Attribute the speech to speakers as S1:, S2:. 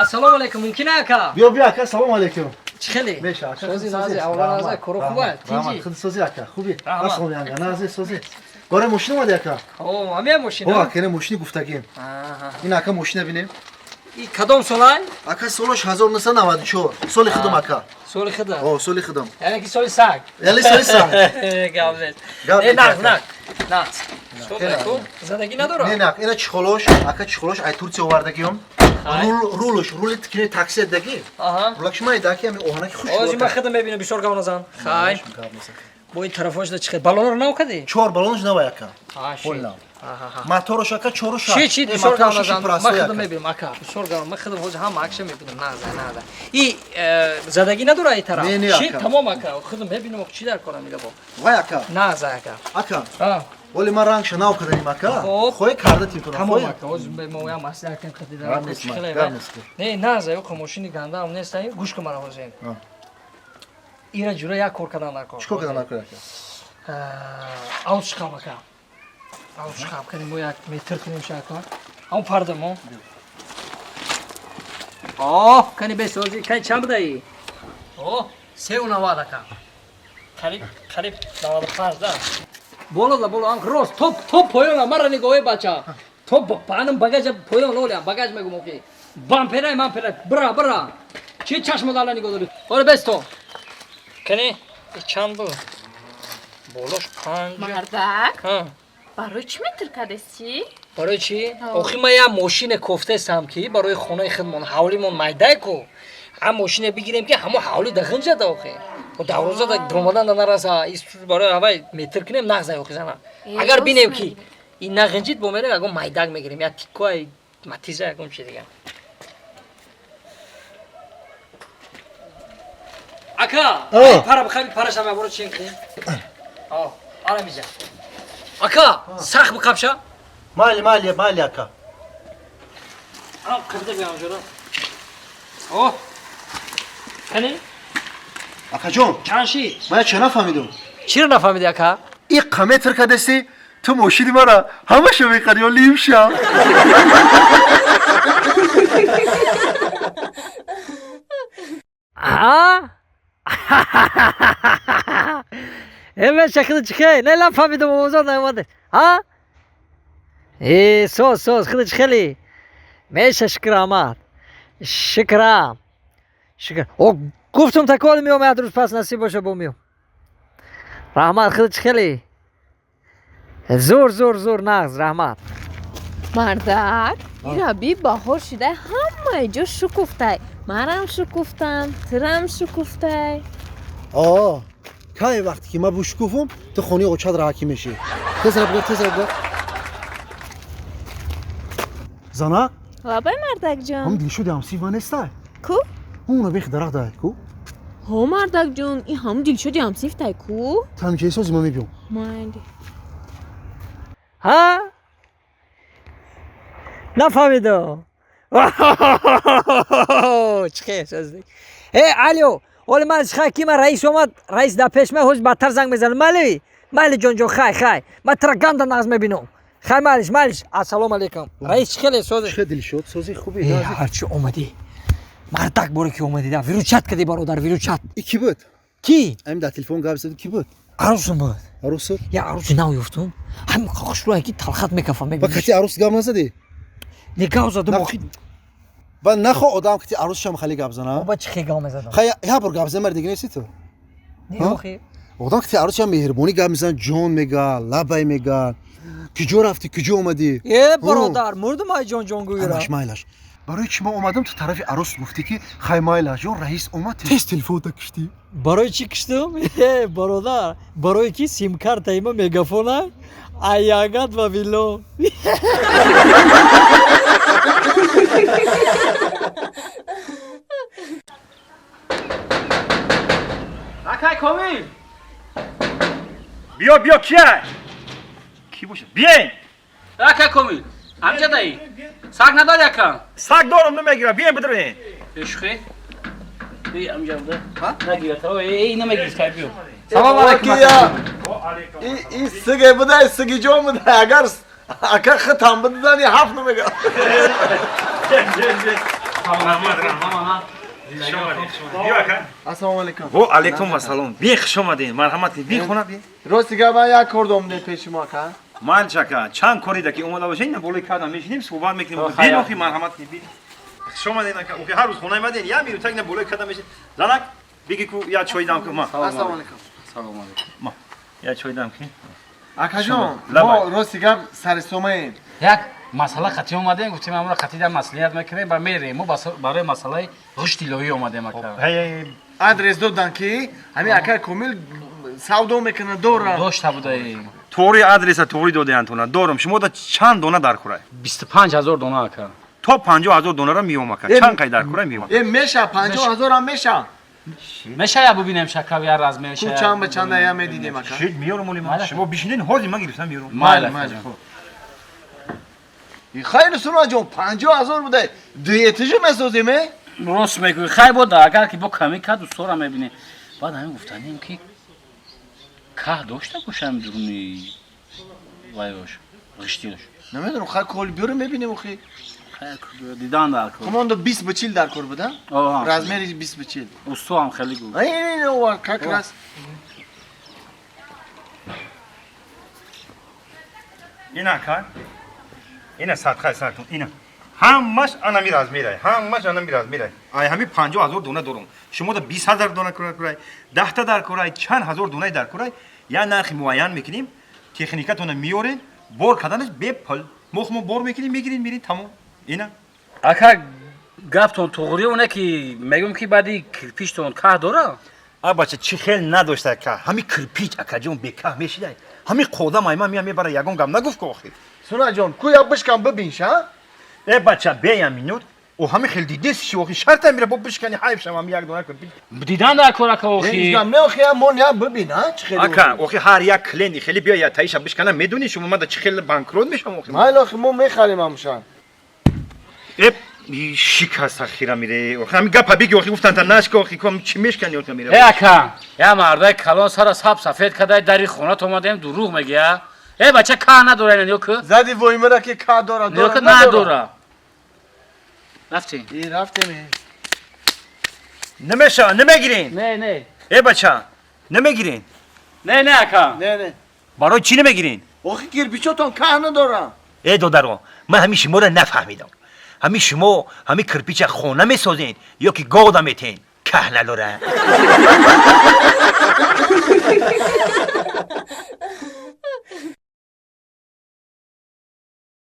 S1: Ассалому алайкум, мумкин ака?
S2: Биё, биё, ака, салому алайкум.
S1: Чӣ хеле?
S2: Меша, ака.
S1: Сози, нази, аввала нази, коро хуба, тинҷи.
S2: Худ сози, ака, хуби.
S1: Раҳмат.
S2: Ассалому алайкум, нази, сози. Горе мошин омади, ака?
S1: О, ҳамия мошин.
S2: О, ака, ина мошини гуфтагим.
S1: Аҳа.
S2: Ин ака мошина бинем.
S1: И кадом солай?
S2: Ака, солаш 1994. Соли худам, ака.
S1: Соли худа.
S2: О, соли худам.
S1: Яъне ки соли саг.
S2: Яъне соли саг.
S1: Гап нест.
S2: Гап
S1: Не,
S2: нест,
S1: нақ,
S2: ака.
S1: нақ. Нақ. Соли ку задагӣ надорад?
S2: Не, нақ, ина чехолош, ака, чехолош ай Турция овардагиём.
S1: Ай.
S2: Рул, рулш, рули тикини такси даги.
S1: Аҳа.
S2: Рулак шума даки ами оҳанаки хуш.
S1: Ҳозир ман худам мебинам, бисёр гап назан. Хай.
S2: Гап нест, ака.
S1: Бо ин тарафош да чӣ хел? Балонро нав кардӣ?
S2: Чор балонш навай, ака.
S1: А,
S2: Пол
S1: ши.
S2: нав.
S1: Аҳа.
S2: Моторш, ака, чору шаш.
S1: Чи, чи,
S2: Э,
S1: бисёр гап
S2: моторш
S1: назан. Ман
S2: простой,
S1: худам
S2: ака.
S1: мебинам, ака. Бисёр гап. Ман худам ҳозир ҳама акша мебинам. Наза, наза. И задагӣ надорад ин тараф?
S2: Не, не,
S1: Чи
S2: ака.
S1: тамом, ака. Худам мебинам, чӣ дар корам ила бо.
S2: Вай, ака.
S1: Наза, ака.
S2: Ака.
S1: А.
S2: Вале ман рангша нав карданим, ака.
S1: Хоб.
S2: Хоҳӣ карда тим кунам.
S1: Тамом,
S2: хоҳӣ?
S1: ака. Ҳозир мо ям маслиҳат кунем хати дар.
S2: Гап нест,
S1: Чӣ хеле,
S2: гап
S1: вай?
S2: нест.
S1: Не, наза, ёқа мошини гандаам нест, ай гӯш кун мара ҳозир.
S2: А.
S1: Ира ҷура як кор кардан дар кор.
S2: Чӣ кор кардан дар кор, ака?
S1: Ауз шиқам, ака. Ауз шиқам кунем, мо як метр кунем ша, ака. Ҳамон парда мо. Оҳ, кани бесозӣ, кани чанд будаи? Оҳ, 3,90, ака. Қариб, қариб 95 да. Боло да боло, ам рост, топ, топ поёна, мара нигоҳе бача. Топ панам багажа поён оля, багаж мегум охи. Бамперай, мамперай, бира, бира. Чи чашмо дала нигоҳ дорӣ? Оре бесто. Кани, и чанд буд? Болош 5.
S3: Мардак,
S1: Ҳа.
S3: барои чӣ метр кардести?
S1: Барои чӣ?
S3: Ҳо.
S1: Охи ман як мошине кофтаестам, ки барои хонаи худмон ҳавлимон майдай ку. Ҳам мошине бигирем, ки ҳамо ҳавли дахинҷада охи. Дарвоза да дуромадан да нараса. Барои ҳавай метр кунем нағзай охи зана.
S3: Э,
S1: Агар
S3: рост
S1: бинем, ки
S3: мегӯӣ.
S1: ин нағинҷид, бо мерем ягон майдак мегирем, я тиккои матиза, ягон чи дигар. Ака,
S2: О.
S1: пара бихаби, парашам яборо чин кунем. О, ара миҷа. Ака, сахт биқапша.
S2: Майли, майли, майли, ака.
S1: Ам қибда биям ҷура. О. Кани?
S2: Акаҷон,
S1: Чанд шид?
S2: ман як чӣ нафаҳмидум.
S1: Чиро нафаҳмиди, ака?
S2: Иққа метр кардасти, ту мошини мара ҳамаша мехари ё лимша?
S1: А? Э, мен шахида чихе? Не нафаҳмидум, овозо наомаде. А? Э, соз, соз, хида чихели? Меша, шукр омад. Шукрам. Шукр. О, гуфтум такол меом, як рӯз пас насиб боша бо меом. Раҳмат, хида чихели? Зур, зур, зур, нағз, раҳмат.
S3: Мардак, ира би баҳор шудай, ҳамаи ҷо шукуфтай. Марам шукуфтам, тирам шукуфтай.
S2: О, кай вақте ки ман бушкуфум, ту хонаи очат раҳакӣ мешӣ. Тезра бугар, тезра бугар. Зана,
S3: Лабай, мардакҷон.
S2: ҳам дилшоди ҳамсиф ман нестай?
S3: Ку?
S2: Уна бех дарахт дай, ку?
S3: Ҳо, мардакҷон, ин ҳамун дилшоди ҳамсифтай ку?
S2: Ту ҳамчаи сози, ман мебиём.
S3: Майли.
S1: Ҳа? Нафаҳмидум. Чихе шазди? Э, алё, оли ман хай ки ман раис омад, раис дар пеш ман ҳоз бадтар занг мезанам. Майли? Майли ҷонҷон, хай, хай. Ман тра ганда нағз мебинам. Хай, майлиш, майлиш. Ассалому алайкум. Раис чӣ хеле сози?
S2: Чӣ дилшод, сози хуби?
S1: Э, ҳарчи омадӣ. Мардак боре ки омадӣ, да, выручать кардӣ, бародар, выручать.
S2: И ки буд?
S1: Ки?
S2: Ами дар телефон гап зад, ки буд?
S1: Арӯсум буд.
S2: Арӯсат?
S1: Я арӯси нав ёфтум. Ҳам хушрӯя ки талхат мекафам,
S2: Ба
S1: мебинӣ.
S2: кати арӯс гап назадӣ?
S1: Не, гап задум охи.
S2: Ба нахо одам кати арӯсшам хеле гап зана.
S1: Ба чӣ хел гап мезадам?
S2: Хай, як бор гап зан, мар дига нести ту.
S1: Не,
S2: Ҳа?
S1: охи.
S2: Одам кати арӯсшам меҳрубонӣ гап мезанад, ҷон мега, лабай мега. Куҷо рафтӣ, куҷо омадӣ?
S1: Э, бародар, мурдум ай ҷон ҷон гӯира.
S2: Ҳамаш майлаш. Барои чӣ ман омадам, ту тарафи арӯс гуфтӣ, ки хай майлаш, ё раис омад, тез телефонта киштӣ?
S1: Барои чӣ киштум? Э, бародар, барое ки симкартаи ма мегафона аягат ва вило.
S4: Акай Комил! Биё, биё, кия? Кӣ боша? Биен!
S5: Ака Комил, ҳамҷадаи? Саг надори, ака?
S4: Саг дорам, намегира. Биен, бидроен.
S5: Шухе? Эй, ҳамҷа буда? Нагирад. Эй, намегирифт, кай биё.
S1: Салом алайкум.
S6: Ки и сиге будай, сиги ҷон будай, агар ака хитам бидани ҳафт намега. Ассалому алайкум.
S4: Во алайкум ассалом. Бе хуш омадед. Марҳамат кунед. Бе хона бе.
S6: Рости гап ман як кор дорам пеши шумо ака.
S4: Ман чака чанд кори да ки омада бошед, ина болои кардам мешинем, суҳбат мекунем. Бе охи марҳамат кунед. Бе. Хуш омадед ака. Охи ҳар рӯз хона омадед, я минута ина болои кардам мешинем. Занак биги ку я чой дам ку ма.
S6: Ассалому алайкум.
S5: Салому алайкум.
S4: Ма. Я чой дам ки.
S6: Акаҷон, мо рости гап сари сомаем.
S5: Як масъала қатъӣ омадем, гуфтем амро қатъӣ дар маслиҳат мекунем ва мерем. Мо барои масъалаи ғишти илоҳӣ омадем ака.
S6: Адрес додан ки ҳамин акай Комил савдо мекунад, дора.
S5: Дошта будаем.
S4: Туғри адреса туғри додаянд тона. Дорум, шумо да чанд дона дар курай?
S5: 25 000 дона ака.
S4: То 50 000 донара миём ака. Чанд қай дар курай миём.
S6: Э, меша 50 000 ам меша.
S5: Меша я бубинем шакав я размер
S6: ку чанд ба чанда я медидем ака.
S4: Шид миёрум оли ман. Шумо бишинед, ҳозир ман гирифтам миёрум.
S5: Майли.
S6: Майли. Хайр Сунаҷон, 50 000 буда. Дуэтижи месозем, э?
S5: Рост мегӯӣ. Хай бода, агар ки бо камӣ кард, устора мебинем. Баъд ҳамин гуфтанем ки каҳ дошта бошам дуруни вайош, ғиштиёш.
S6: Намедонам, хай кол биёрем мебинем охи.
S5: Хай дидан дар кор.
S6: Командо 20 ба 40 дар кор буда? Размери 20 ба 40.
S5: Усто ҳам хеле гуфт.
S6: Ай, ин как раз.
S4: Ина ака. Ина садқаи сартон, ина. Ҳамаш анами размерай, ҳамаш анами размерай. Ай ҳами 50 000 дона дорум. Шумо да 20 000 дона курай, 10 та дар курай, чанд ҳазор донаи дар курай, я нархи муайян мекунем, техникатона меорен, бор карданаш бепул. Мо хумо бор мекунем, мегирем, мерем, тамом. Ина.
S5: Ака, гаптон туғри, оне ки мегӯм ки баъди кирпичтон каҳ дора?
S4: А бача, чӣ хел надошта ка? Ҳами кирпич акаҷон бекаҳ мешидай. Ҳами қодам айма мия мебара, ягон гап нагуфт ку охир.
S6: Сунаҷон, ку я бишкан бибинша?
S4: Э бача, беям минут. О ҳами хел дидеси ши охи шарта мира бо бишкани ҳайф шавам як дона кирпич.
S5: Дидан дар кор ака охи.
S6: Не охи, мо не бибин, а? Чӣ хел?
S4: Ака, охи ҳар як клиенти хеле биё я таиша бишкана, медони шумо мада чӣ хел банкрот мешавам охи.
S6: Майли охи, мо мехарем ҳамша.
S4: Э шикаста хира мире. Охи ҳами гапа биги охи гуфтан та нашка охи ком чӣ мешкани охи мире.
S5: Э ака, я мардаи калон сара саб сафед кадай дари хонат омадем, дурӯғ мегӯя. Э бача, каҳ надора ина ё ку?
S6: Зади воймара ки каҳ дора,
S5: дора. Надора. Рафтем.
S6: И рафтем.
S4: Намеша, намегирин.
S5: Не, не.
S4: Э бача, намегирин.
S5: Не, не ака.
S6: Не, не.
S4: Барои чӣ намегирин?
S6: Охи кирпичотон каҳ надора.
S4: Э додаро, ман ҳами шуморо нафаҳмидам. Ҳами шумо ҳами кирпича хона месозен ё ки года метен? Каҳ надора.